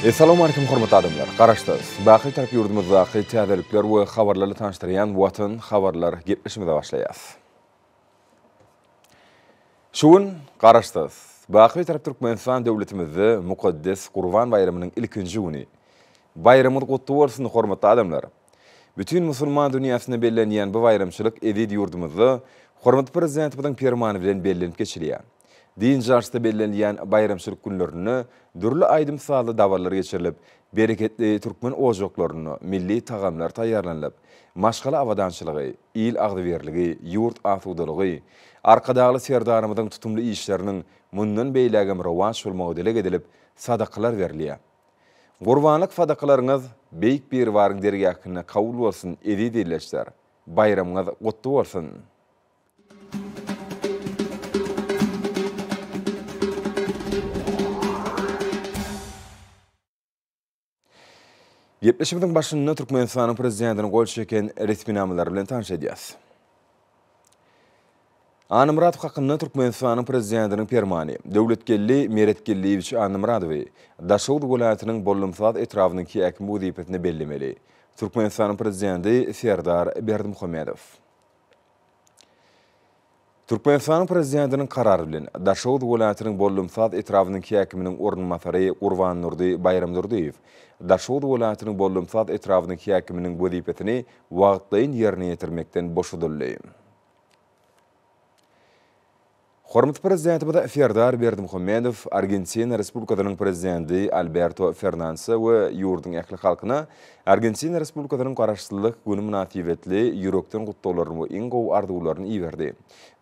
Essalawmalikim hormatly adamlar! Garaşsyz, baky Bitarap ýurdumyzdaky täzelikler we habarlarly tanyşdyrýan Watan habarlar gepleşigimize başlaýas. Şu gün Garaşsyz, baky Bitarap Türkmenistan döwletimizde mukaddes Gurban baýramynyň ilkinji güni. Baýramyňyz gutly bolsun hormatly adamlar! Bütin musulman dünýäsinde bellenýän bu baýramçylyk eziz ýurdumyzda hormatly Prezidentimiziň Permany bilen bellenip geçilýär. Dynç alşda bellenilýän baýramçylyk günlerinde dürli aýdym-sazly dabaralar geçirilip, bereketli türkmen ojaklarynda milli tagamlar taýýarlanylyp, maşgala abadançylygy, il agzybirligi, ýurt asudalygy, Arkadagly Serdarymyzyň tutumly işleriniň mundan beýlägem rowaç bolmagy dileg edilip, sadakalar berilýär. Gurbanlyk sadakalaryňyz Beýik Biribaryň dergähinde kabul bolsun, eziz ildeşler! Baýramyňyz gutly bolsun! Gepleşigimiziň başynda Türkmenistanyň Prezidentiniň gol çeken resminamalary bilen tanyş edýäris. Annamyradow hakynda Türkmenistanyň Prezidentiniň Permany, Döwletgeldi Meretgeldiýewiç Annamyradowy Daşoguz welaýatynyň Bollumsaz etrabynyň häkimi wezipesine bellemeli. Türkmenistanyň Prezidenti Serdar Berdimuhamedow. Türkmenistanyň Prezidentiniň Karary bilen, Daşoguz welaýatynyň Bollumsaz etrabynyň häkiminiň orunbasary Gurbandurdy Baýramdurdyýew Daşoguz welaýatynyň Bollumsaz etrabynyň häkiminiň wezipesini wagtlaýyn ýerine ýetirmekden boşadyldy. Hormatly Prezidentimiz Serdar Berdimuhamedow Argentina Respublikasynyň Prezidenti Alberto Fernandese we ýurduň ähli halkyna Argentina Respublikasynyň Garaşsyzlyk güni mynasybetli ýürekden gutlaglaryny we iň gowy arzuwlaryny iberdi.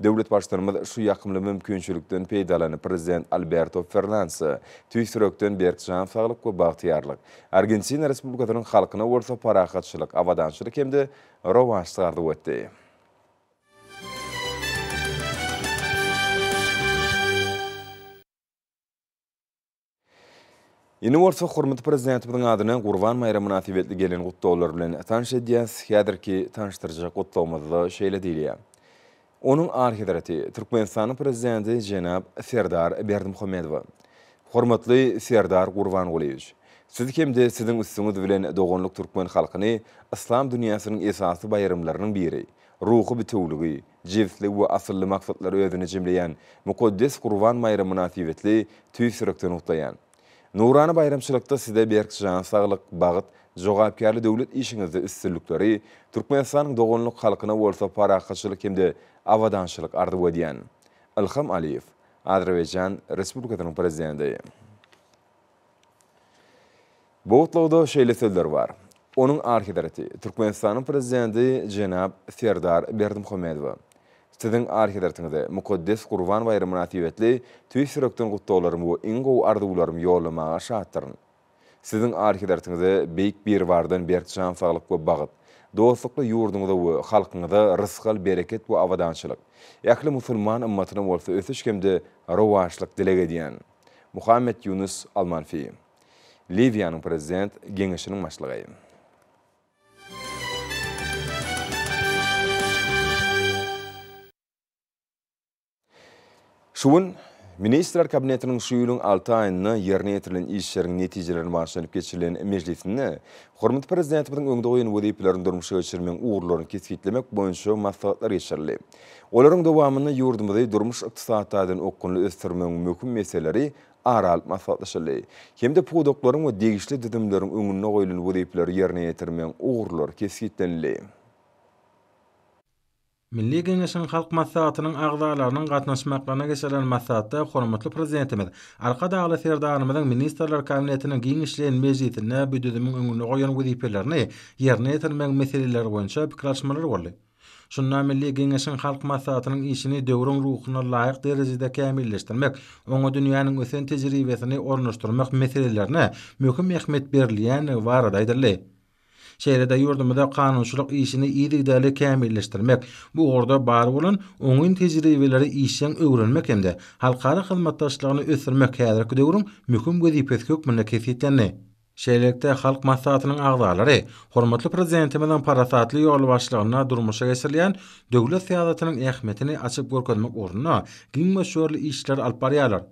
Döwlet Baştutanymyz şu ýakymly mümkinçilikden peýdalanyp, Prezident Alberto Fernandese tüýs ýürekden berk jan saglyk we bagtyýarlyk, Argentina Respublikasynyň halkyna bolsa parahatçylyk, abadançylyk hem-de rowaçlyk arzuw etdi. Indi bolsa hormatly Prezidentimiziň adyna Gurban baýramy mynasybetli gelen gutlaglar bilen tanyş edýäs. Häzirki tanyşdyrjak gutlagymyzda şeýle diýilýär. Onuň Alyhezreti, Türkmenistanyň Prezidenti jenap Serdar Berdimuhamedowa. Hormatly Serdar Gurbangulyýewiç! Siz hem-de Siziň üstüňiz bilen doganlyk türkmen halkyny yslam dünýäsiniň esasy baýramlarynyň biri, ruhy bitewüligi, jebisligi we asylly maksatlary özünde jemleýän mukaddes Gurban baýramy mynasybetli tüýs ýürekden gutlaýan. Nurana baýramçylykda Size berk jan saglyk, bagt, jogapkärli döwlet işiňizde üstünlikleri, Türkmenistanyň doganlyk halkyna bolsa parahatçylyk hem-de abadançylyk arzuw edýän. Ilham Aliýew, Azerbaýjan Respublikasynyň Prezidenti. Bu gutlagda şeýle sözler bar, Onuň Alyhezreti, Türkmenistanyň Prezidenti jenap Serdar Berdimuhamedowa, Siziň Alyhezretiňize mukaddes Gurban baýramy mynasybetli tüýs ýürekden gutlaglarymy we iň gowy arzuwlarymy ýollamaga şatdyryn. Siziň Alyhezretiňize Beýik Biribardan berk jan saglyk we bagt, dostlukly ýurduňyza we halkyňyza rysgal-bereket we abadançylyk, ähli musulman ymmatyna bolsa ösüş hem-de rowaçlyk dileg edýän. Muhammet Ýunus Al-Manfi. Liwiýanyň Prezident geňeşiniň başlygy. Şu gün Ministrler Kabinetiniň şu ýylyň alty aýynda ýerine ýetirilen işleriň netijelerine bagyşlanyp geçirilen mejlisinde hormatly Prezidentimiziň öňde goýan wezipelerini durmuşa geçirmegiň ugurlaryny kesgitlemek boýunça maslahatlar geçirildi. Olaryň dowamynda ýurdumyzy durmuş-ykdysady taýdan okgunly ösdürmegiň möhüm meseleleri ara alyp maslahatlaşyldy hem-de pudaklaryň we degişli düzümleriň öňünde goýlan wezipeleri ýerine ýetirmegiň ugurlary kesgitlenildi. Milli Geňeşiň Halk Maslahatynyň agzalarynyň gatnaşmaklaryna geçirilen maslahatda hormatly Prezidentimiz Arkadagly Serdarymyzyň Ministrler Kabinetiniň giňişleýin mejlisinde bu düzümiň öňünde goýan wezipelerini ýerine ýetirmegiň meseleleri boýunça pikir alyşmalar boldy. Şunda Milli Geňeşiň Halk Maslahatynyň işini döwrüň ruhuna laýyk derejede kämilleşdirmek, oňa dünýäniň ösen tejribesini ornaşdyrmak meselelerine möhüm ähmiýet berilýändigi barada aýdyldy. Şeýle-de ýurdumyzda kanunçylyk işini yzygiderli kämilleşdirmek, bu ugurda bar bolan oňyn tejribeleri işjeň öwrenmek hem-de halkara hyzmatdaşlygyny ösdürmek häzirki döwrüň möhüm wezipesi hökmünde kesgitlendi. Şeýlelikde, Halk Maslahatynyň agzalary hormatly Prezidentimiziň parasatly ýolbaşçylygynda durmuşa geçirilýän döwlet syýasatynyň ähmiýetini açyp görkezmek ugrunda giň möçberli işleri alyp barýarlar.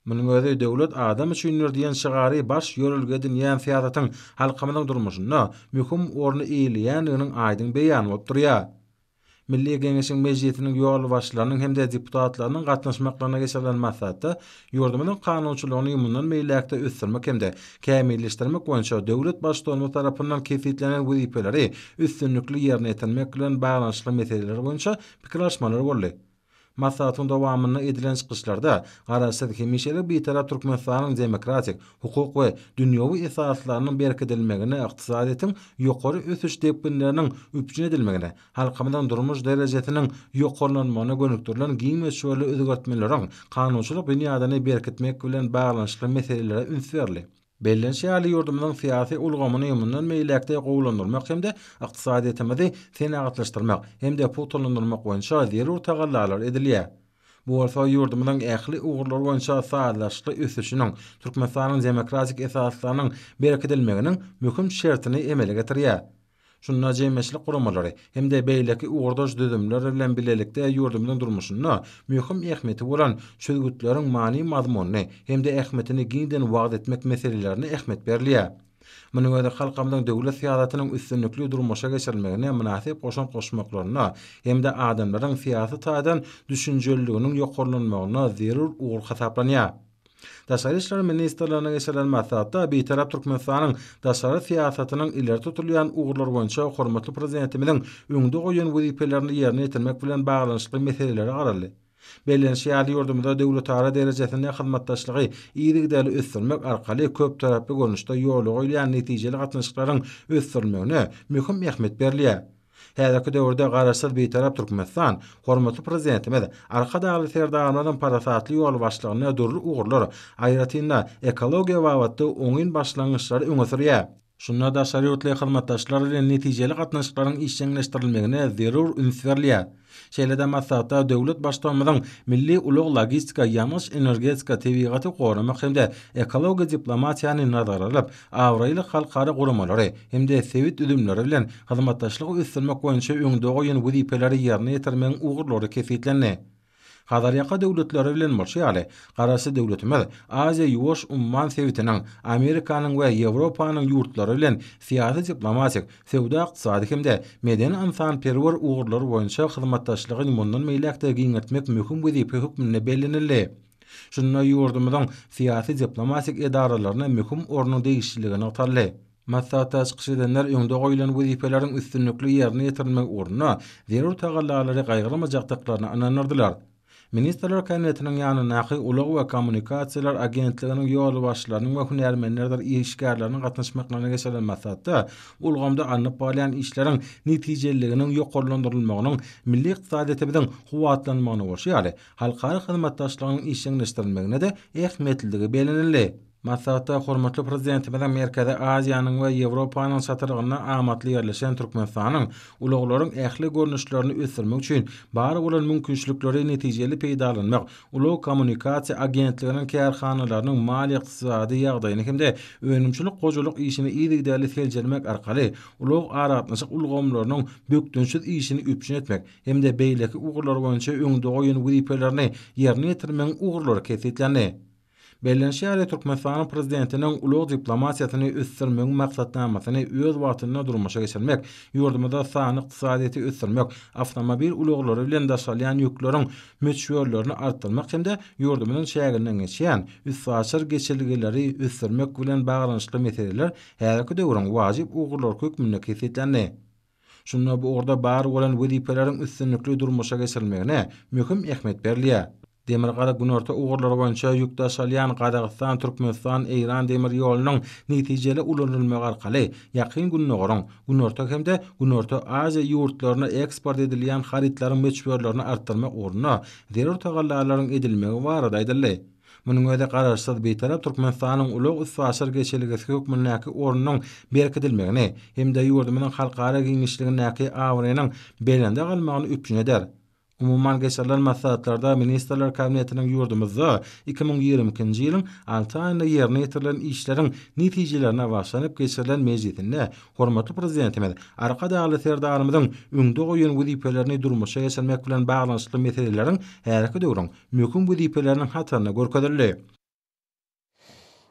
Munuň özi Döwlet adam üçindir diýen şygary baş ýörelge edinýän syýasatyň halkymyzyň durmuşynda möhüm orny eýeleýändiginiň aýdyň beýany bolup durýar. Milli Geňeşiň Mejlisiniň ýolbaşçylarynyň hem-de deputatlarynyň gatnaşmaklarynda geçirilen maslahatda ýurdumyzyň kanunçylygyny mundan beýläk-de ösdürmek hem-de kämilleşdirmek boýunça döwlet Baştutanymyz tarapyndan kesgitlenen wezipeleri üstünlikli ýerine ýetirmek bilen baglanyşykly meseleler boýunça pikir alyşmalar boldy. Maslahatyň dowamynda edilen çykyşlarda Garaşsyz, hemişelik Bitarap Türkmenistanyň demokratik, hukuk we dünýewi esaslarynyň berkidilmegine, ykdysadyýetiň ýokary ösüş depginleriniň üpjün edilmegine, halkymyzyň durmuş derejesiniň ýokarlanmagyna gönükdirilen giň möçberli özgertmeleriň kanunçylyk binýadyny berkitmek bilen baglanyşykly meselelere üns berildi. Bellenişi ýaly, ýurdumyzyň syýasy ulgamyny mundan beýläk-de gowulandyrmak hem-de ykdysadyýetimizi senagatlaşdyrmak hem-de pugtalandyrmak boýunça zerur tagallalar edilýär. Bu bolsa ýurdumyzyň ähli ugurlar boýunça sazlaşykly ösüşiniň, Türkmenistanyň demokratik esaslarynyň berkidilmeginiň möhüm şertini emele getirýär. Şunda jemgyýetçilik guramalary hem-de beýleki ugurdaş düzümler bilen bilelikde ýurdumyzyň durmuşynda möhüm ähmiýeti bolan çözgütleriň many-mazmunyny hem-de ähmiýetini giňden wagyz etmek meselelerine ähmiýet berilýär. Munuň özi halkymyzyň döwlet syýasatynyň üstünlikli durmuşa geçirilmegine mynasyp goşant goşmaklarynda hem-de adamlaryň syýasy taýdan düşünjeliliginiň ýokarlanmagyna zerur ugur hasaplanýar. Daşary işler ministrliginde geçirilen maslahatda Bitarap Türkmenistanyň daşary syýasatynyň ileri tutulýan ugurlary boýunça hormatly Prezidentimiziň öňde goýan wezipelerini ýerine ýetirmek bilen baglanyşykly meselelere garaldy. Bellenişi ýaly, ýurdumyzda döwletara derejesinde hyzmatdaşlygy yzygiderli ösdürmek arkaly köptaraply görnüşde ýola goýulýan netijeli gatnaşyklaryň ösdürilmegine möhüm ähmiýet berilýär. Häzirki döwürde Garaşsyz, Bitarap Türkmenistan hormatly Prezidentimiz Arkadagly Serdarymyzyň parasatly ýolbaşçylygynda dürli ugurlar, aýratyn-da, ekologiýa babatda oňyn başlangyçlary öňe sürýär. Şunda daşary ýurtly hyzmatdaşlar bilen netijeli gatnaşyklaryň işjeňleşdirilmegine zerur üns berilýär. Şeýle-de maslahatda döwlet Baştutanymyzyň milli ulag-logistika, ýangyç-energetika, tebigaty goramak hem-de ekologiýa diplomatiýany nazara alyp, abraýly halkara guramalary hem-de sebit düzümleri bilen hyzmatdaşlygy ösdürmek boýunça öňde goýan wezipeleri ýerine ýetirmegiň ugurlary kesgitlendi. Hazarýaka döwletleri bilen bolşy ýaly, Garaşsyz döwletimiz Aziýa-Ýuwaş umman sebitiniň, Amerikanyň we Ýewropanyň ýurtlary bilen syýasy-diplomatik, söwda-ykdysady hem-de medeni-ynsanperwer ugurlar boýunça hyzmatdaşlygy mundan beýläk-de giňeltmek möhüm wezipe hökmünde bellenildi. Şunda ýurdumyzyň syýasy-diplomatik edaralaryna möhüm ornuň degişliligi nygtaldy. Maslahatda çykyş edenler öňde goýlan wezipeleriň üstünlikli ýerine ýetirilmegi ugrunda zerur tagallalary gaýgyrmajakdyklaryna ynandyrdylar. Ministrler Kabinetiniň ýanyndaky Ulag we kommunikasiýalar agentliginiň ýolbaşçylarynyň we hünärmenlerdir işgärleriniň gatnaşmaklarynda geçirilen maslahatda ulgamda alnyp barylýan işleriň netijeliliginiň ýokarlandyrylmagynyň milli ykdysadyýetimiziň kuwwatlanmagyna bolşy ýaly, halkara hyzmatdaşlygynyň işjeňleşdirilmegine-de ähmiýetlidigi bellenildi. Maslahatda hormatly Prezidentimiziň Merkezi Aziýanyň we Ýewropanyň çatrygynda amatly ýerleşen Türkmenistanyň ulaglaryň ähli görnüşlerini ösdürmek üçin bar bolan mümkinçilikleri netijeli peýdalanmak, ulag-kommunikasiýa agentliginiň kärhanalarynyň maliýe-ykdysady ýagdaýyny hem-de önümçilik-hojalyk işini yzygiderli seljermek arkaly ulag-aragatnaşyk ulgamlarynyň bökdençsiz işini üpjün etmek hem-de beýleki ugurlar boýunça öňde goýan wezipelerini ýerine ýetirmegiň ugurlary kesgitlendi. Bellenişi ýaly, Türkmenistanyň Prezidentiniň ulag diplomatiýasyny ösdürmegiň maksatnamasyny öz wagtynda durmuşa geçirmek, ýurdumyzda sanly ykdysadyýeti ösdürmek, awtomobil ulaglary bilen daşalýan ýükleriň möçberlerini artdyrmak hem-de ýurdumyzyň çäginden geçýän üstaşyr geçelgeleri ösdürmek bilen baglanyşykly meseleler häzirki döwrüň wajyp ugurlary hökmünde kesgitlendi. Şunda bu ugurda bar bolan wezipeleriň üstünlikli durmuşa geçirilmegine möhüm ähmiýet berilýär. Demirgazyk-Günorta ugurlary boýunça ýük daşalýan Gazagystan-Türkmenistan-Eýran demir ýolunyň netijeli ulanylmagy arkaly Ýakyn Gündogaryň, Günorta hem-de Günorta Aziýa ýurtlaryna eksport edilýän harytlaryň möçberlerini artdyrmak ugrunda zerur tagallalaryň edilmegi barada aýdyldy. Munuň özi Garaşsyz, Bitarap Türkmenistanyň ulag-üstaşyr geçelgesi hökmündäki ornunyň berkidilmegini hem-de ýurdumyzyň halkara giňişligindäki abraýynyň belende galmagyny üpjün eder. Umuman, geçirilen maslahatlarda Ministrler Kabinetiniň ýurdumyzda 2022-nji ýylyň alty aýynda ýerine ýetirilen işleriň netijelerine bagyşlanyp geçirilen mejlisinde hormatly Prezidentimiz Arkadagly Serdarymyzyň öňde goýan wezipelerini durmuşa geçirmek bilen baglanyşykly meseleleriň häzirki döwrüň möhüm wezipeleriniň hatarynda görkezildi.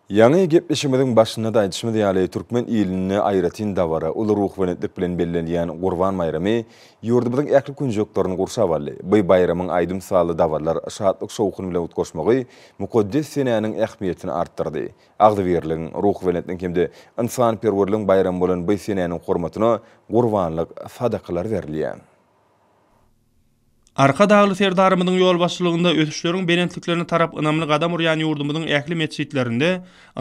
Ýaňy gepleşigimiziň başynda-da aýdyşymyz ýaly, türkmen ilinde aýratyn dabara, uly ruhubelentlik bilen bellenilýän Gurban baýramy ýurdumyzyň ähli künjeklerini gurşap aldy. Bu baýramyň aýdym-sazly dabaralar, şatlyk-şowhun bilen utgaşmagy mukaddes senäniň ähmiýetini artdyrdy. Agzybirligiň, ruhubelentligiň hem-de ynsanperwerligiň baýramy bolan bu senäniň hormatyna gurbanlyk sadakalar berilýär. Arkadagly Serdarymyzyň ýolbaşçylygynda ösüşleriň belentliklerine tarap ynamly gadam urýan ýurdumyzyň ähli metjitlerinde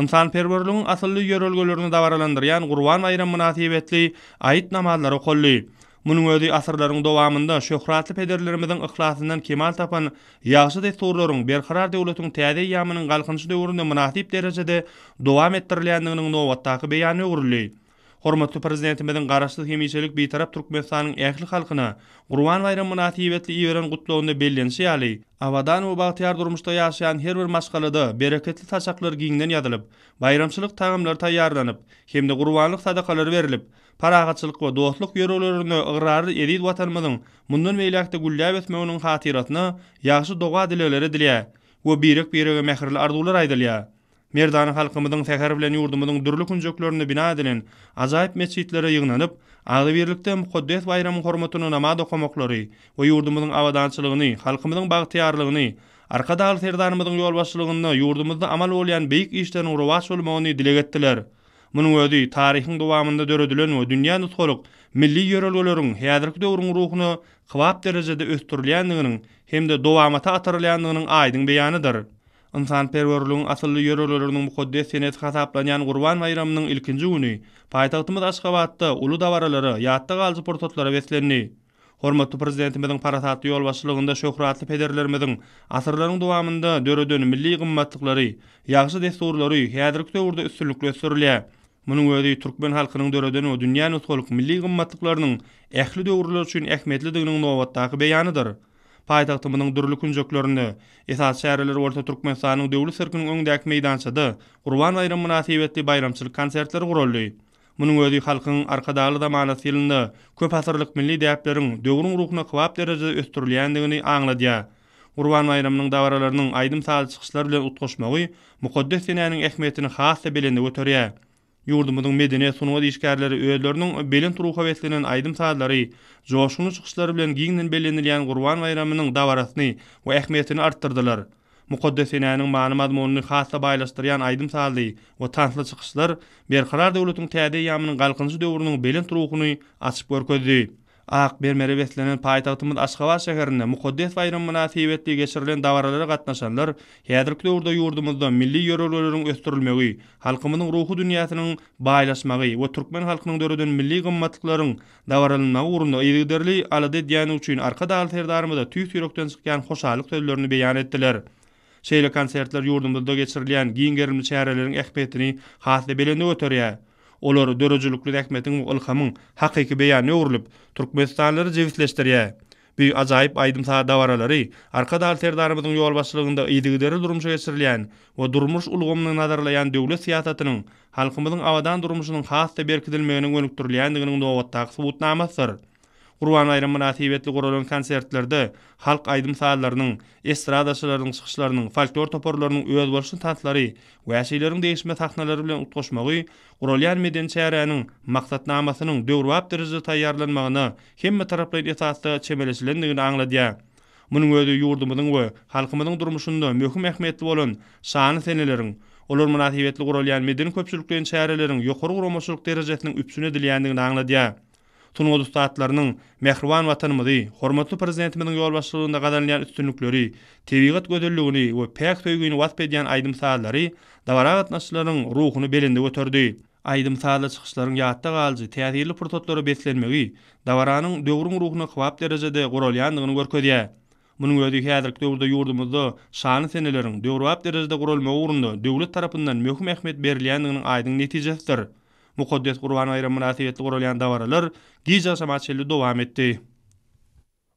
ynsanperwerligiň asylly ýörelgelerini dabaralandyrýan Gurban baýramy mynasybetli aýyt namazlary okaldy. Munuň özi asyrlaryň dowamynda şöhratly pederlerimiziň yhlasyndan kemal tapan ýagşy dessurlaryň Berkarar döwletiň täze eýýamynyň Galkynyşy döwründe mynasyp derejede dowam etdirilýändiginiň nobatdaky beýanyna öwrüldi. Hormatly Prezidentimiziň Garaşsyz, hemişelik Bitarap Türkmenistanyň ähli halkyna Gurban baýramy mynasybetli iberen Gutlagynda bellenişi ýaly, abadan we bagtyýar durmuşda ýaşaýan her bir maşgalada bereketli saçaklar giňden ýazylyp, baýramçylyk tagamlary taýýarlanyp hem-de gurbanlyk sadakalary berlip, parahatçylyk we dostluk ýörelgelerine ygrarly eziz Watanymyzyň mundan beýläk-de gülläp ösmeginiň hatyrasyna ýagşy doga-dilegler edilýär we birek-birege mähirli arzuwlar aýdylýar. Merdana halkymyzyň säher bilen ýurdumyzyň dürli künjeklerinde bina edilen ajaýyp metjitlere ýygnanyp, agzybirlikde mukaddes baýramyň hormatyna namaz okamaklary we ýurdumyzyň abadançylygyny, halkymyzyň bagtyýarlygyny, Arkadagly Serdarymyzyň ýolbaşçylygynda ýurdumyzda amal bolýan beýik işleriň rowaç bolmagyny dileg etdiler. Munuň özi taryhyň dowamynda döredilen we dünýä nusgalyk milli ýörelgeleriň häzirki döwrüň ruhuna kybap derejede ösdürilýändiginiň hem-de dowamata atarylýandygynyň aýdyň beýanydyr. Ynsanperwerligiň asylly ýörelgeleriniň mukaddes senesi hasaplanýan Gurban baýramynyň ilkinji güni paýtagtymyz Aşgabatda uly dabaralara, ýatda galyjy pursatlara beslendi. Hormatly Prezidentimiziň parasatly ýolbaşçylygynda şöhratly pederlerimiziň asyrlaryň dowamynda döreden milli gymmatlyklary, ýagşy dessurlary häzirki döwürde üstünlikli ösdürilýär. Munuň özi türkmen halkynyň döreden we dünýä nusgalyk milli gymmatlyklarynyň ähli döwürler üçin ähmiýetlidiginiň nobatdaky beýanydyr. Paýtagtymyzyň dürli künjeklerinde, esasy çäreler bolsa Türkmenistanyň Döwlet sirkiniň öňündäki meýdançada Gurban baýramy mynasybetli baýramçylyk konsertleri guraldy. Munuň özi Halkyň Arkadagly zamanasy ýylynda köpasyrlyk milli däpleriň döwrüň ruhuna kybap derejede ösdürilýändigini aňladýar. Gurban baýramynyň dabaralarynyň aýdym-sazly çykyşlar bilen utgaşmagy mukaddes senäniň ähmiýetini has-da belende göterýär. Ýurdumyzyň medeniýet, sungat işgärleri özleriniň belent ruha beslenen aýdym-sazlary, joşgunly çykyşlary bilen giňden bellenilýän Gurban baýramynyň dabarasyny we ähmiýetini artdyrdylar. Mukaddes senäniň many-mazmunyny has-da baýlaşdyrýan aýdym-sazly we tansly çykyşlar Berkarar döwletiň täze eýýamynyň Galkynyşy döwrüniň belent ruhuny açyp görkezdi. Ak mermere beslenen paýtagtymyz Aşgabat şäherinde mukaddes baýram mynasybetli geçirilen dabaralara gatnaşanlar häzirki döwürde ýurdumyzda milli ýörelgeleriň ösdürilmegi, halkymyzyň ruhy dünýäsiniň baýlaşmagy we türkmen halkynyň döreden milli gymmatlyklaryň dabaralanmagy ugrunda yzygiderli alada edýändigi üçin Arkadagly Serdarymyza tüýs ýürekden çykýan hoşallyk sözlerini beýan etdiler. Şeýle konsertler ýurdumyzda geçirilýän giň gerimli çäreleriň ähmiýetini has-da belende göterýär. Olar döredijilikli zähmetiň we ylhamyň hakyky beýanyna öwrülip, türkmenistanlylary jebisleşdirýär. Bu ajaýyp aýdym-saz dabaralary Arkadagly Serdarymyzyň ýolbaşçylygynda yzygiderli durmuşa geçirilýän we durmuş ulgamyny nazarlaýan döwlet syýasatynyň halkymyzyň abadan durmuşynyň has-da berkidilmegine gönükdirilýändiginiň nobatdaky subutnamasydyr. Gurban baýramy mynasybetli guralan konsertlerde halk aýdym-sazlarynyň, estradaçylarynyň çykyşlarynyň, folklor toparlarynyň özboluşly tanslary, wäşileriň degişme sahnalary bilen utgaşmagy guralýan medeni çäräniň maksatnamasynyň döwrebap derejede taýýarlanmagyna hemmetaraplaýyn esasda çemeleşilendigini aňladýar. Munuň özi ýurdumyzyň we halkymyzyň durmuşynda möhüm ähmiýetli bolan şanly seneleriň, olar mynasybetli guralýan medeni-köpçülikleýin çäreleriň ýokary guramaçylyk derejesiniň üpjün edilýändigini aňladýar. Sungat ussatlarynyň mähriban Watanymyzy, hormatly Prezidentimiziň ýolbaşçylygynda gazanylýan üstünlikleri, tebigat gözelligini we päk söýgini wasp edýän aýdym-sazlary dabara gatnaşyjylaryň ruhuny belende göterdi. Aýdym-sazly çykyşlaryň ýatda galyjy, täsirli pursatlara beslenmegi dabaranyň döwrüň ruhuna kybap derejede guralýandygyny görkezýär. Munuň özi häzirki döwürde ýurdumyzda şanly seneleriň döwrebap derejede guralmagy ugrunda döwlet tarapyndan möhüm ähmiýet berilýändiginiň aýdyň netijesidir. Mukaddes Gurban baýramy mynasybetli guralýan dabaralar gije agşama çenli dowam etdi.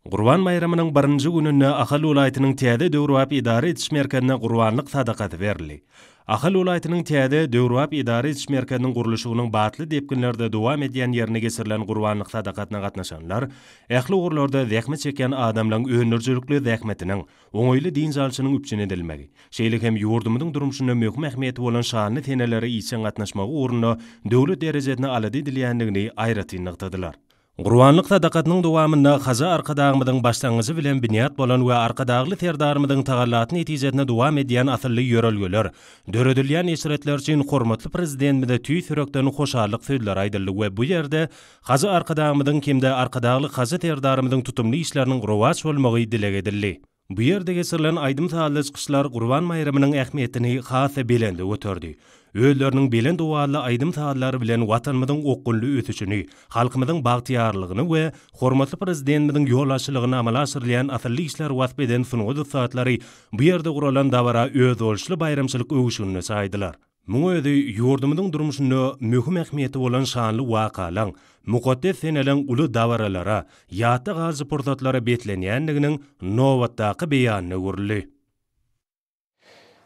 Gurban baýramynyň birinji gününde Ahal welaýatynyň täze döwrebap edara ediş merkezinde gurbanlyk sadakasy berildi. Ahal welaýatynyň täze döwrebap edara ediş merkeziniň gurluşygynyň batly depginlerde dowam edýän ýerinde geçirilen gurbanlyk sadakasyna gatnaşanlar ähli ugurlarda zähmet çekýän adamlaryň öndürijilikli zähmetiniň, oňaýly dynç alşynyň üpjün edilmegi, şeýle hem ýurdumyzyň durmuşynda möhüm ähmiýeti bolan şanly senelere işjeň gatnaşmagy ugrunda döwlet derejesinde alada edilýändigini aýratyn nygtadylar. Gurbanlyk sadakasynyň dowamynda Hajy Arkadagymyzyň başlangyjy bilen binýat bolan we Arkadagly Serdarymyzyň tagallasy netijesinde dowam edýän asylly ýörelgeler, döredilýän eşretler üçin hormatly Prezidentimize tüýs ýürekden hoşallyk sözleri aýdyldy we bu ýerde Hajy Arkadagymyzyň hem-de Arkadagly Hajy Serdarymyzyň tutumly işleriniň rowaç bolmagy dileg edildi. Bu ýerde geçirilen aýdym-sazly çykyşlar Gurban baýramynyň ähmiýetini has-da belende göterdi. Özleriniň belent owazly aýdym-sazlary bilen Watanymyzyň okgunly ösüşini, halkymyzyň bagtyýarlygyny we hormatly Prezidentimiziň ýolbaşçylygynda amala aşyrylýan asylly işleri wasp eden sungat ussatlary bu ýerde guralan dabara özboluşly baýramçylyk öwüşginini çaýdylar. Muň özi ýurdumyzyň durmuşynda möhüm ähmiýeti bolan şanly wakalaň, mukaddes seneleň uly dabaralara, ýatda galyjy pursatlara beslenýändiginiň nobatdaky beýanyna öwrüldi.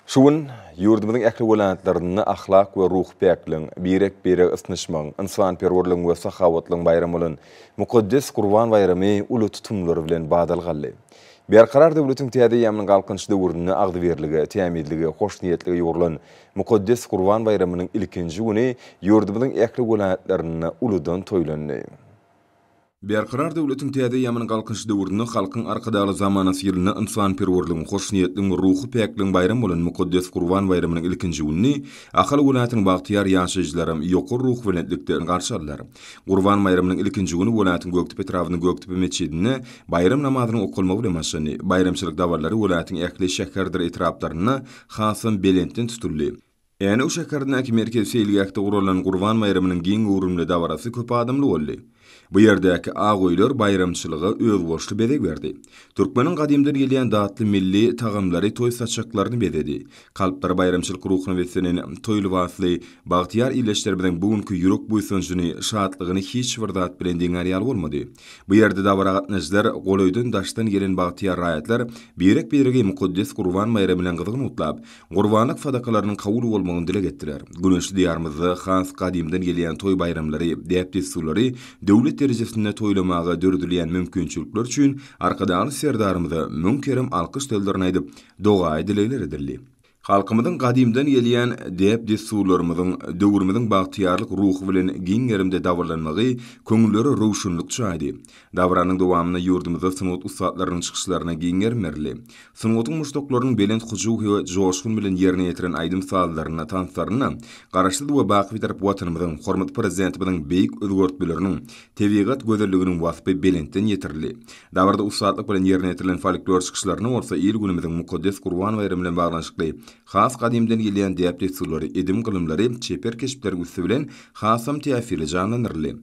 Şu gün ýurdumyzyň ähli welaýatlarynda ahlak we ruhy päkligiň, birek-birege ysnyşmagyň, ynsanperwerligiň we sahawatlygyň baýramy bolan mukaddes Gurban baýramy uly tutumlar bilen badalga aldy. Berkarar döwletiň täze eýýamynyň Galkynyş döwründe agzybirlige, tämizlige, hoşniýetlige ýugrulan mukaddes Gurban baýramynyň ilkinji güni ýurdumyzyň ähli welaýatlarynda uludan toýlandy. Berkarar döwletiň täze eýýamynyň Galkynyş döwründe Halkyň Arkadagly zamanasy ýylynda ynsanperwerligiň, hoşniýetligiň we ruhy päkligiň baýramy bolan mukaddes Gurban baýramynyň ilkinji gününi Ahal welaýatynyň bagtyýar ýaşaýjylaram ýokary ruhubelentlikde garşy aldylar. Gurban baýramynyň ilkinji güni welaýatyň Gökdepe etrabynyň Gökdepe metjidinde baýram namazynyň okalmagy bilen başlandy. Baýramçylyk dabaralary welaýatyň ähli şäherdir etraplarynda hasam belentden tutuldy. Änew şäherindäki merkezi seýilgähde guralan Gurban baýramynyň giň göwrümli dabarasy köp adamly boldy. Bu ýerdäki ak öýler baýramçylyga özboluşly bezeg berdi. Türkmeniň gadymdan gelýän datly milli tagamlary toý saçaklaryny bezedi. Kalplary baýramçylyk ruhuna beslenen toý lybasly bagtyýar ildeşlerimiziň bu günki ýürek buýsanjyny, şatlygyny hiç bir zat bilen deňär ýaly bolmady. Bu ýerde dabara gatnaşyjylar, golaýdan-daşdan gelen bagtyýar raýatlar birek-biregi mukaddes Gurban baýramy bilen gyzgyn gutlap, gurbanlyk sadakalarynyň kabul bolmagyny dileg etdiler. Güneşli Diýarymyzda has gadymdan gelýän toý-baýramlary, däp-dessurlary döwlet derejesinde toýlamaga döredilýän mümkinçilikler üçin Arkadagly Serdarymyza müň kerem alkyş sözlerini aýdyp, dogaýy-dilegler edildi. Halkymyzyň gadymdan gelýän däp-dessurlarymyzyň döwrümiziň bagtyýarlyk ruhy bilen giň gerimde dabaralanmagy köňüllere röwşenlik çaýdy. Dabaranyň dowamynda ýurdumyzda sungat ussatlarynyň çykyşlaryna giň gerim berildi. Sungatyň muşdaklarynyň belent hyjuw we joşgun bilen ýerine ýetiren aýdym-sazlarynda, tanslarynda Garaşsyz we baky Bitarap Watanymyzyň, hormatly Prezidentimiziň beýik özgertmeleriniň, tebigat gözelliginiň waspy belentden ýetirildi. Dabarada ussatlyk bilen ýerine ýetirilen folklor çykyşlarynda bolsa il-günümiziň mukaddes Gurban baýramy bilen baglanyşykly has gadymdan gelýän däp-dessurlary, edim-gylymlary çeper keşpleriň üsti bilen hasam täsirli janlandyryldy.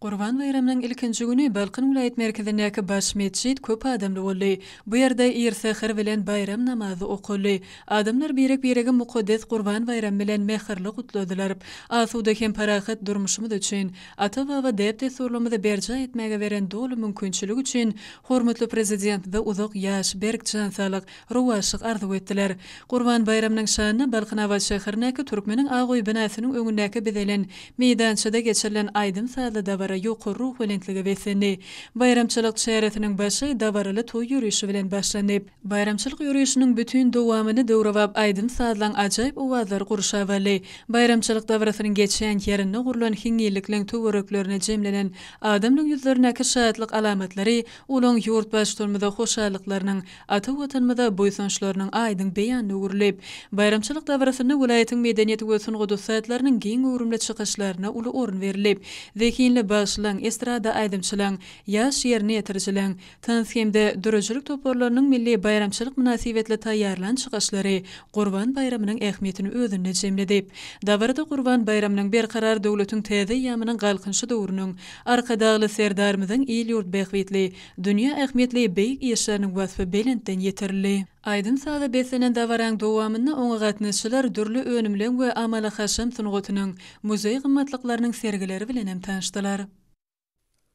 Gurban baýramynyň ilkinji güni Balkan welaýat merkezindäki baş metjit köp adamly boldy. Bu ýerde ir säher bilen baýram namazy okaldy. Adamlar birek-biregi mukaddes Gurban baýramy bilen mähirli gutladylar. Asuda hem parahat durmuşymyz üçin, Ata-baba däp-dessurlarymyzy berjaý etmäge beren doly mümkinçiligi üçin hormatly Prezidentimize uzak ýaş, berk jan saglyk, rowaçlyk arzuw etdiler. Gurban baýramynyň şanyna Balkanabat şäherindäki Türkmeniň ak öýi binasynyň öňündäki bezelen meýdançada geçirilen aýdym-sazly dabara ýokary ruhubelentlige beslendi. Baýramçylyk çäresiniň başy dabaraly toý ýörişi bilen başlandy. Baýramçylyk ýörişiniň bütin dowamyny döwrebap aýdym-sazlaň ajaýyp owazlary gurşap aldy. Baýramçylyk dabarasynyň geçýän ýerinde gurlan hiňňillikleň töwereklerine jemlenen adamlaň ýüzlerindäki şatlyk alamatlary olaň Ýurtbaştutanymyza hoşallyklarynyň, ata Watanymyza buýsançlarynyň aýdyň beýanyna öwrüldi. Baýramçylyk dabarasynda welaýatyň medeniýet we sungat ussatlarynyň giň göwrümli çykyşlaryna uly orun berildi. Zehinli bagşylaň, estrada aýdymçylaň, ýaş ýerine ýetirijileň, Tans hem-de döredijilik toparlarynyň milli baýramçylyk mynasybetli taýýarlan çykyşlary Gurban baýramynyň ähmiýetini özünde jemledi. Dabarada Gurban baýramynyň Berkarar döwletiň täze eýýamynyň Galkynyşy döwrüniň, Arkadagly Serdarymyzyň il-ýurt bähbitli, dünýä ähmiýetli beýik işleriniň waspy belentden ýetirildi. Aýdym-saza beslenen dabaraň dowamynda oňa gatnaşyjylar dürli önümleň we amaly-haşam sungatynyň, muzeý gymmatlyklarynyň sergileri bilen hem tanyşdylar.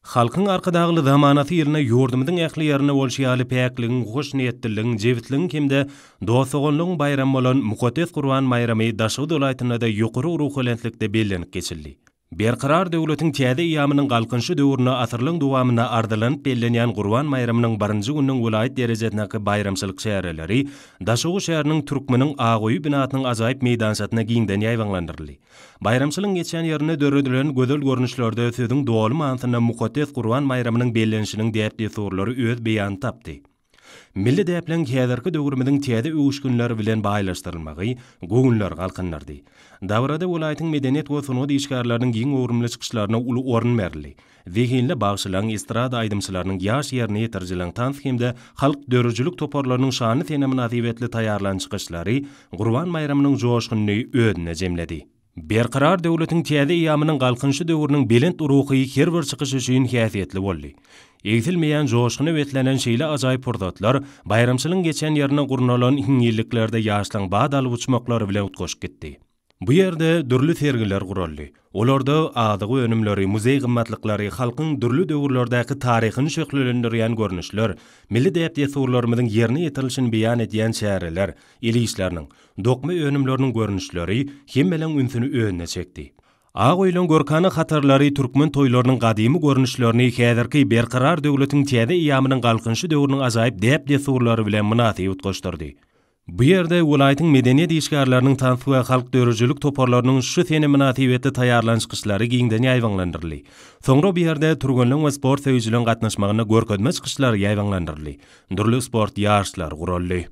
Halkyň Arkadagly zamanasy ýylynda ýurdumyzyň ähli ýerinde bolşy ýaly päkligiň, hoşniýetliligiň, jebisligiň hem-de dost-doganlygyň baýramy bolan mukaddes Gurban baýramy Daşoguz welaýatynda-da ýokary ruhubelentlikde bellenip geçildi. Berkarar döwletiň täze eýýamynyň Galkynyşy döwründe asyrlaryň dowamynda ardylanyp bellenýän Gurban baýramynyň birinji gününiň welaýat derejesindäki baýramçylyk çäreleri Daşoguz şäheriniň Türkmeniň ak öýi binasynyň ajaýyp meýdançasynda giňden ýaýbaňlandyryldy. Baýramçylygyň geçýän ýerinde döredilen gözel görnüşlerde sözüň doly manysynda mukaddes Gurban baýramynyň bellenişiniň däp-dessurlary öz beýanyny tapdy. Milli däpleriň häzirki döwrümiziň täze öwüşginleri bilen baýlaşdyrylmagy göwünleri galkyndyrdy. Dabarada welaýatyň medeniýet we sungat işgärleriniň giň göwrümli çykyşlaryna uly orun berildi. Zehinli bagşylaryň, estrada aýdymçylarynyň, ýaş ýerine ýetirijileriň tans hem-de halk döredijilik toparlarynyň şanly sene mynasybetli taýýarlan çykyşlary Gurban baýramynyň joşgunyny özünde jemledi. Berkarar döwletiň täze eýýamynyň Galkynyşy döwrüniň belent ruhy her bir çykyş üçin häsiýetli boldy. Egsilmeýän joşguna beslenen şeýle ajaýyp pursatlar baýramçylygyň geçen ýerinde gurnalan hiňňilliklerde ýaşlaryň bat alyp uçmaklary bilen utgaşyp gitdi. Bu ýerde dürli sergiler guraldy. Olarda azyk önümleri, muzeý gymmatlyklary, halkyň dürli döwürlerdäki taryhyny şöhlelendirýän görnüşler, milli däp-dessurlarymyzyň ýerine ýetirilişini beýan edýän çäreler, el işleriniň, dokma önümleriniň görnüşleri hemmeleň ünsüni özüne çekdi. Ak öýleň görkana hatarlary türkmen toýlarynyň gadymy görnüşlerini häzirki Berkarar döwletiň täze eýýamynyň Galkynyşy döwrüniň ajaýyp däp-dessurlary bilen mynasyp utgaşdyrdy. Bu ýerde welaýatyň medeniýet işgärleriniň tans we halk döredijilik toparlarynyň şu sene mynasybetli taýýarlan çykyşlary giňden ýaýbaňlandyryldy. Soňra bu ýerde türgenleň we sport söýüjileň gatnaşmagynda görkezme çykyşlary ýaýbaňlandyryldy. Dürli sport ýaryşlary guraldy.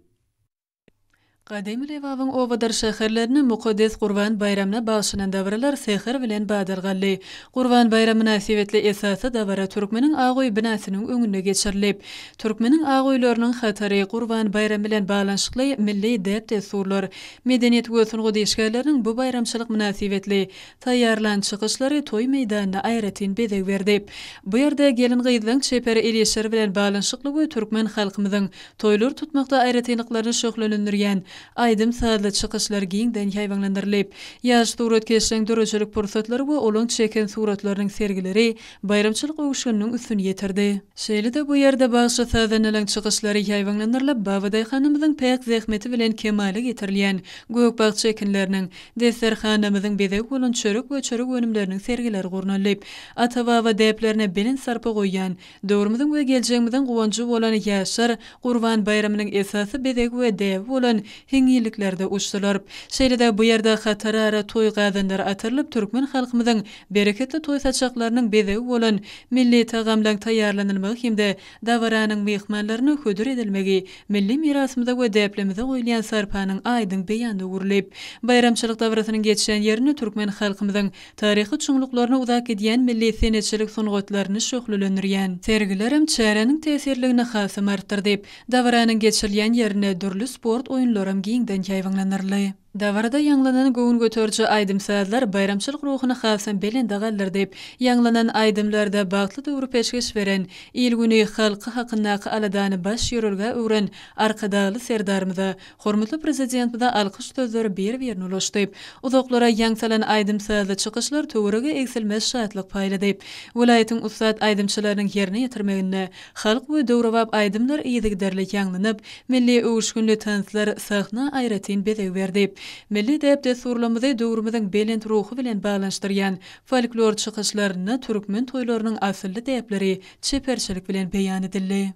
Gadymy Lebabyň obadyr şäherlerinde mukaddes Gurban baýramyna bagyşlanan dabaralar säher bilen badalga aldy. Gurban baýramy mynasybetli esasy dabara Türkmeniň ak öýi binasynyň öňünde geçirilip, Türkmeniň ak öýleriniň hatary Gurban baýramy bilen baglanyşykly milli däp-dessurlar, medeniýet we sungat işgärleriniň bu baýramçylyk mynasybetli taýýarlan çykyşlary toý meýdanyna aýratyn bezeg berdi. Bu ýerde gelin-gyzlaň çeper el işleri bilen baglanyşykly we türkmen halkymyzyň toýlar tutmakda aýratynlyklaryny şöhlelendirýän aýdym-sazly çykyşlar giňden ýaýbaňlandyrylyp, ýaş suratkeşleň döredijilik pursatlary we olaň çeken suratlarynyň sergileri baýramçylyk öwüşgininiň üstüni ýetirdi. Şeýle-de bu ýerde bagşy-sazandalaryň çykyşlary ýaýbaňlandyrylyp, babadaýhanymyzyň päk zähmeti bilen kemala getirilýän gök-bakja ekinleriniň, desterhanamyzyň bezegi bolan çörek we çörek önümleriniň sergileri gurnaldy. Ata-baba däplerine belent sarpa goýýan, döwrümiziň we geljegimiziň guwanjy bolan ýaşlar Gurban baýramynyň esasy bezegi we däbi bolan hiňňilliklerde uçdular. Şeýle-de bu ýerde hatarara toý gazanlary atyrylyp, türkmen halkymyzyň Bereketli toý saçaklarynyň bezegi bolan milli tagamlaryň taýýarlanylmagy hem-de dabaranyň myhmanlaryna hödür edilmegi milli mirasymyza we däplerimize goýulýan sarpanyň aýdyň beýanyna öwrüldi. Baýramçylyk dabarasynyň geçýän ýerinde türkmen halkymyzyň taryhy çuňluklaryna uzap gidýän milli senetçilik sungatlaryny şöhlelendirýän sergilerem çäräniň täsirligini hasam artdyrdy. Dabaranyň geçirilýän ýerinde dürli sport oýunlaram giňden ýaýbaňlandyryldy. Dabarada ýaňlanan göwün göteriji aýdym-sazlar baýramçylyk ruhuny hasam belende galdyrdy. Ýaňlanan aýdymlarda bagtly döwri peşgeş beren, il-güni, halky hakyndaky aladany baş ýörelgä öwren Arkadagly Serdarymyza, hormatly Prezidentimize alkyş sözleri bir-birine ulaşdy. Uzaklara ýaň salan aýdym-sazly çykyşlar töwerege egsilmez şatlyk paýlady. Welaýatyň ussat aýdymçylarynyň ýerine ýetirmeginde halk we döwrebap aýdymlar yzygiderli ýaňlanyp, Milli öwüşginli tanslar sahna aýratyn bezeg berdi. Milli däp-dessurlarymyzy döwrümiziň belent ruhy bilen baglanyşdyrýan folklor çykyşlarynda türkmen toýlarynyň asylly däpleri çeperçilik bilen beýan edildi.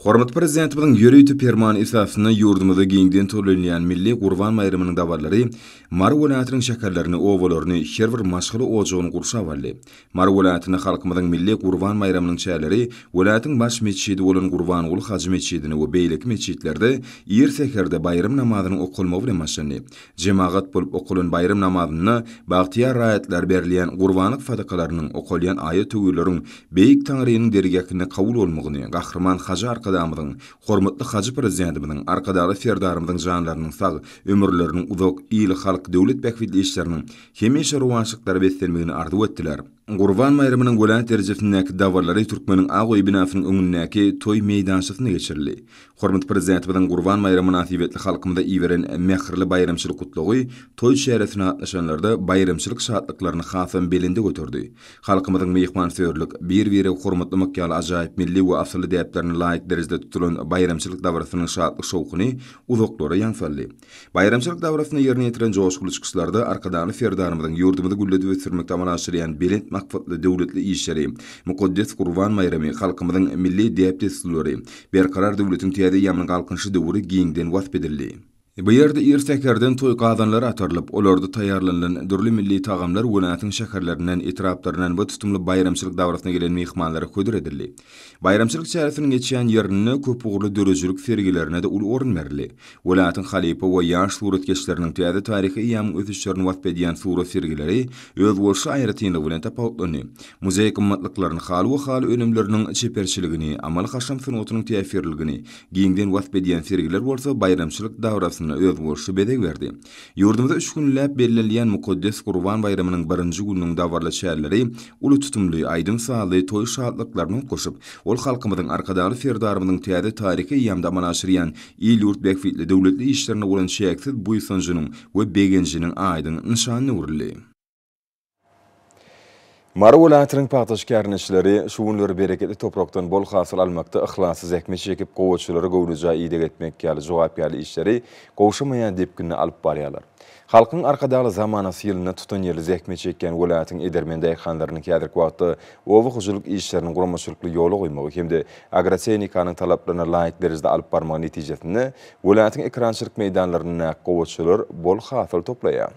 Hormatly Prezidentimiziň ýörite Permany esasynda ýurdumyzda giňden toýlanylýan milli Gurban baýramynyň dabaralary Mary welaýatynyň şäherlerini, obalaryny, her bir maşgala ojagyny gurşap aldy. Mary welaýatynda halkymyzyň milli Gurban baýramynyň çäreleri welaýatyň baş metjidi bolan Gurbanguly hajy metjidinde we beýleki metjitlerde ir säherde baýram namazynyň okalmagy bilen başlandy. Jemagat bolup okalan baýram namazynda bagtyýar raýatlara berilýän gurbanlyk sadakalarynyň, okalýan aýat-töwirleriň Beýik Taňrynyň dergähinde kabul bolmagyny Gahryman Hajy Arkadagymyzyň, hormatly Hajy Prezidentimiziň, Arkadagly Serdarymyzyň janlarynyň sag, ömürleriniň uzak, il-halk, döwlet bähbitli işleriniň hemişe rowaçlyklara beslenmegini arzuw etdiler. Gurban baýramynyň welaýat derejesindäki dabaralary Türkmeniň Ak öýi binasynyň öňündäki toý meýdançasynda geçirildi. Hormatly Prezidentimiziň Gurban baýramy mynasybetli halkymyza iberen mähirli baýramçylyk gutlagy toý çäresine gatnaşanlarda baýramçylyk şatlyklaryny hasam belende göterdi. Halkymyzyň myhmansöýerlik, bir-biregi hormatlamak ýaly ajaýyp milli we asylly däplerine laýyk derejede tutulan baýramçylyk dabarasynyň şatlyk-şowhuny uzaklara ýaň saldy. Baýramçylyk dabarasynda ýerine ýetiren joşgunly çykyşlarda Arkadagly Serdarymyzyň ýurdumyzy gülledip ösdürmekde amala aşyrýan belent maksatly döwletli işleri, mukaddes Gurban baýramy, halkymyzyň milli däp-dessurlary, Berkarar döwletiň täze eýýamynyň Galkynyşy döwri giňden wasp edildi. Bu ýerde ir säherden toý gazanlary atarylyp, olarda taýýarlanylan dürli milli tagamlar welaýatyň şäherlerinden, etraplaryndan bu tutumly baýramçylyk dabarasyna gelen myhmanlara hödür edildi. Baýramçylyk çäresiniň geçýän ýerinde köpugurly döredijilik sergilerine-de uly orun berildi. Welaýatyň halypa we ýaş suratkeşleriniň täze taryhy eýýamyň ösüşlerini wasp edýän surat sergileri özboluşly aýratynlygy bilen tapawutlandy. Muzeý gymmatlyklaryny, haly we haly önümleriniň çeperçiligini, amaly-haşam sungatynyň täsirliligini giňden wasp edýän sergiler bolsa baýramçylyk dabarasyna özboluşly bezeg berdi. Ýurdumyzda üç günläp bellenilýän mukaddes Gurban baýramynyň birinji gününiň dabaraly çäreleri uly tutumly, aýdym-sazly toý şatlyklaryna utgaşyp, ol halkymyzyň Arkadagly Serdarymyzyň täze taryhy eýýamda amala aşyrýan il-ýurt bähbitli döwletli işlerine bolan çäksiz buýsanjynyň we begenjiniň aýdyň nyşanyna öwrüldi. Mary welaýatynyň pagtaçy kärendeçileri şu günler bereketli toprakdan bol hasyl almakda yhlasly zähmet çekip, gowaçalara göwnejaý ideg etmek ýaly jogapkärli işleri gowşamaýan depginde alyp barýarlar. Halkyň Arkadagly zamanasy ýylynda tutanýerli zähmet çekýän welaýatyň edermen daýhanlarynyň häzirki wagtda oba hojalyk işlerini guramaçylykly ýola goýmagy hem-de agrotehnikanyň talaplaryna laýyk derejede alyp barmagy netijesinde welaýatyň ekerançylyk meýdanlaryndaky gowaçalar bol hasyl toplaýar.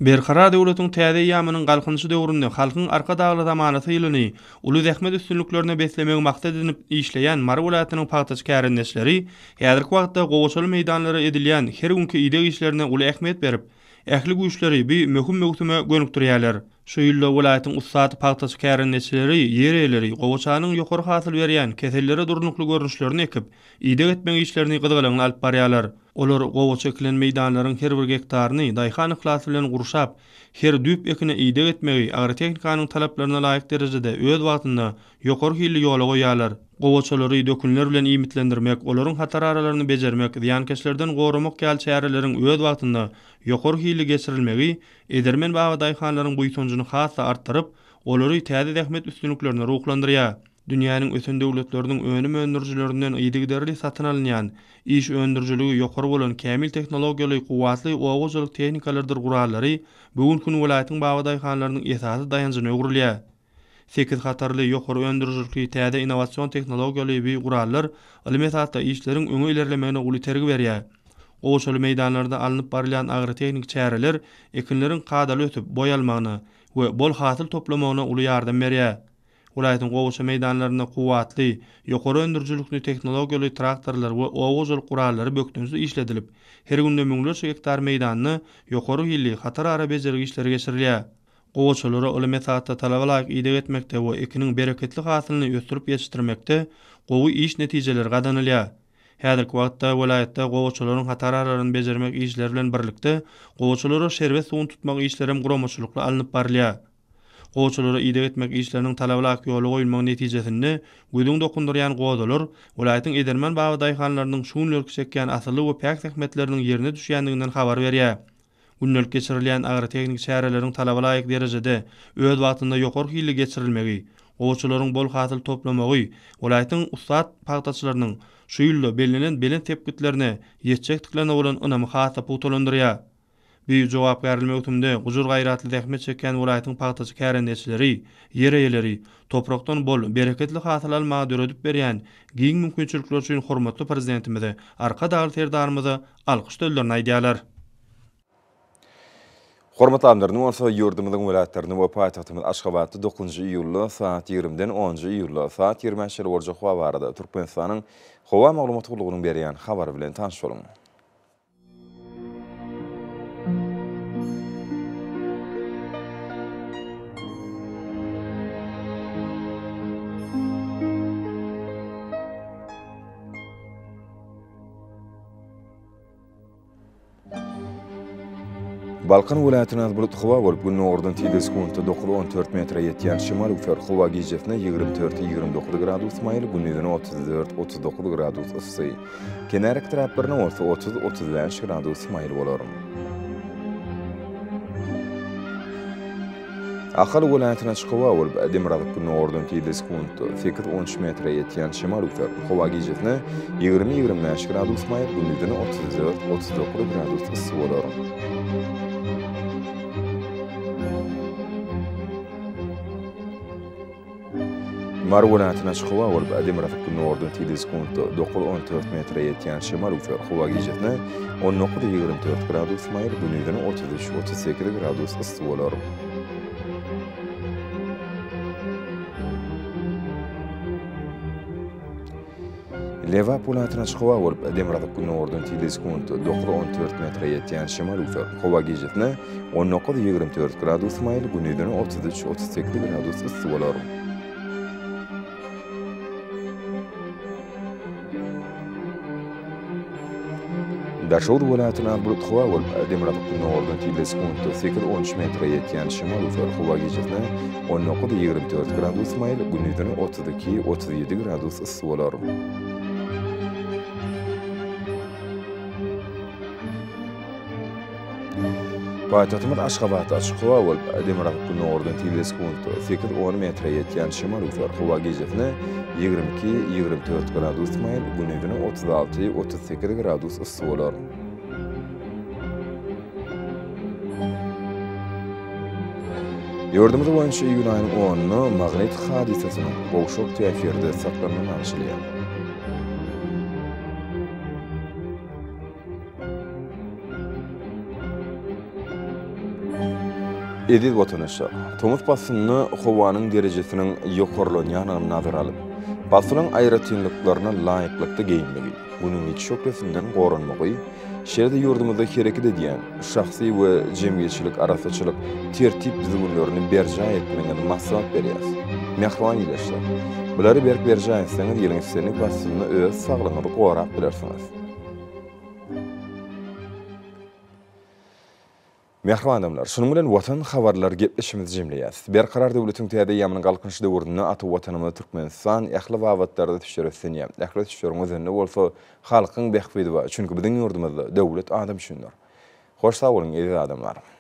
Berkarar döwletiň täze eýýamynyň Galkynyşy döwründe Halkyň Arkadagly zamanasy ýylyny uly zähmet üstünliklerine beslemegi maksat edinip işleýän Mary welaýatynyň pagtaçy kärendeçileri häzirki wagtda gowaçaly meýdanlara edilýän her günki ideg işlerine uly ähmiýet berip, ähli güýçleri bu möhüm möwsüme gönükdirýärler. Şu ýylda welaýatyň ussat pagtaçy kärendeçileri, ýer eýeleri gowaçanyň ýokary hasyl berýän, kesellere durnukly görnüşlerini ekip, ideg etmek işlerini gyzgalaňly alyp barýarlar. Olar gowaça ekilen meýdanlaryň her bir gektaryny daýhan yhlasy bilen gurşap, her düýp ekine ideg etmegi agrotehnikanyň talaplaryna laýyk derejede öz wagtynda ýokary hilli ýola goýýarlar. Gowaçalary dökünler bilen iýmitlendirmek, olaryň hatararalaryny bejermek, zyýankeşlerden goramak ýaly çäreleriň öz wagtynda ýokary hilli geçirilmegi edermen babadaýhanlaryň buýsanjyny has-da artdyryp, olary täze zähmet üstünliklerine ruhlandyrýar. Dünýäniň ösen döwletleriniň önüm öndürijilerinden yzygiderli satyn alynýan, iş öndürijiligi ýokary bolan kämil tehnologiýaly kuwwatly oba hojalyk tehnikalarydyr gurallary bu günki gün welaýatyň babadaýhanlarynyň esasy daýanjyna öwrülýär. Sekiz hatarly, ýokary öndürijilikli, täze innowasion tehnologiýaly bu gurallar ylym esasda işleriň öňe ilerlemegine uly itergi berýär. Gowaçaly meýdanlarda alnyp barylýan agrotehniki çäreler ekinleriň kadaly ösüp, boý almagyna we bol hasyl toplamagyna uly ýardam berýär. Welaýatyň gowaça meýdanlarynda kuwwatly, ýokary öndürijilikli tehnologiýaly traktorlar we oba hojalyk gurallary bökdençsiz işledilip, her günde müňlerçe gektar meýdanda ýokary hilli hatarara bejergi işleri geçirilýär. Gowaçalara ylym esasda talaba laýyk ideg etmekde we ekiniň bereketli hasylyny ösdürip ýetişdirmekde gowy iş netijeleri gazanylýar. Häzirki wagtda welaýatda gowaçalaryň hatararalaryny bejermek işleri bilen birlikde, gowaçalara şerbet suwuny tutmak işlerem guramaçylykly alnyp barylýar. Gowaçalara ideg etmek işleriniň talabalaýyk ýola goýulmagy netijesinde gözüň dokundyrýan gozalar welaýatyň edermen babadaýhanlarynyň şu günlerki çekýän asylly we päk zähmetleriniň ýerine düşýändiginden habar berýär. Gündelik geçirilýän agrotehniki çäreleriň talabalaýyk derejede, öz wagtynda ýokary hilli geçirilmegi, gowaçalaryň bol hasyl toplamagy welaýatyň ussat pagtaçylarynyň şu ýylda bellenen belent sepgitlerine ýetjekdiklerine bolan ynamy has-da pugtalandyrýar. Bu jogapkärli möwsümde gujur-gaýratly zähmet çekýän welaýatyň pagtaçy kärendeçileri, ýer eýeleri toprakdan bol, bereketli hasyl almaga döredip berýän giň mümkinçilikler üçin hormatly Prezidentimize, Arkadagly Serdarymyza alkyş sözlerini aýdýarlar. Hormatly adamlar, indi bolsa ýurdumyzyň welaýatlarynda we paýtagtymyz Aşgabatda dokuzynjy iýulda sagat ýigrimiden onunjy iýulda saat ýigrimä çenli boljak howa barada Türkmenistanyň Howa maglumat gullugynyň berýän habary bilen tanyş boluň. Balkan welaýatynda az bulutly howa bolup, gündogardan tizligi sekuntda 9-14 metre ýetýän şemal öwser. Howa gijesine 24-29 gradus maýyl, gündizine 34-39 gradus yssy. Kenar etraplarynda bolsa 30-35 gradus maýyl bolar. Ahal welaýatynda açyk howa bolup, demirgazyk-gündogardan tizligi sekuntda sekiz-on üç metre ýetýän şemal öwser. Howa gijesine 20-25 gradus maýyl, gündizine 34-39 gradus yssy bolar. Mary welaýatynda açyk howa bolup, demirgazyk-gündogardan tizligi sekuntda 9-14 metre ýetýän şemal öwser. Howa gijesine 19-24 gradus maýyl, gündizine 33-38 gradus yssy bolar. Lebap welaýatynda açyk howa bolup, demirgazyk-gündogardan tizligi sekuntda 9-14 metre ýetýän şemal öwser. Howa gijesine 19-24 gradus maýyl, gündizine 33-38 gradus yssy bolar. Daşoguz welaýatynda az bulutly howa bolup, demirgazyk-gündogardan tizligi sekuntda sekiz-on üç metre ýetýän şemal öwser. Howa gijesine 19-24 gradus maýyl, gündizine 32-37 gradus yssy bolar. Paýtagtymyz Aşgabatda açyk howa bolup, demirgazyk-gündogardan tizligi sekuntda sekiz-on metre ýetýän şemal öwser. Howa gijesine 22-24 gradus maýyl, gündizine 36-38 gradus yssy bolar. Ýurdumyz boýunça iýul aýynyň onunda magnit hadysasynyň gowşak täsirde saklanmagy garaşylýar. Eziz watandaşlar, tomus paslynda howanyň derejesiniň ýokarlanýandygyny nazara alyp, paslyň aýratynlyklaryna laýyklykda geýinmegi, Günüň ýiti şöhlesinden goranmagy, şeýle-de ýurdumyzda hereket edýän şahsy we jemgyýetçilik arassaçylyk tertip-düzgünlerini berjaý etmegiňizi maslahat berýäris. Mähriban ildeşler! Bulary berk berjaý etseňiz, ýylyň islendik paslynda öz saglygyňyzy gorap bilersiňiz. Mähriban adamlar, şunuň bilen Watan habarlary gepleşigimizi jemleýäris. Berkarar döwletiň täze eýýamynyň Galkynyş döwründe ata Watanymyz Türkmenistan ähli babatlarda ösüşlere ösdünýär. Ähli ösüşleriň özeninde bolsa halkyň bähbidi bar. Çünki biziň ýurdumyzda döwlet adam üçindir. Hoş sag boluň eziz adamlar!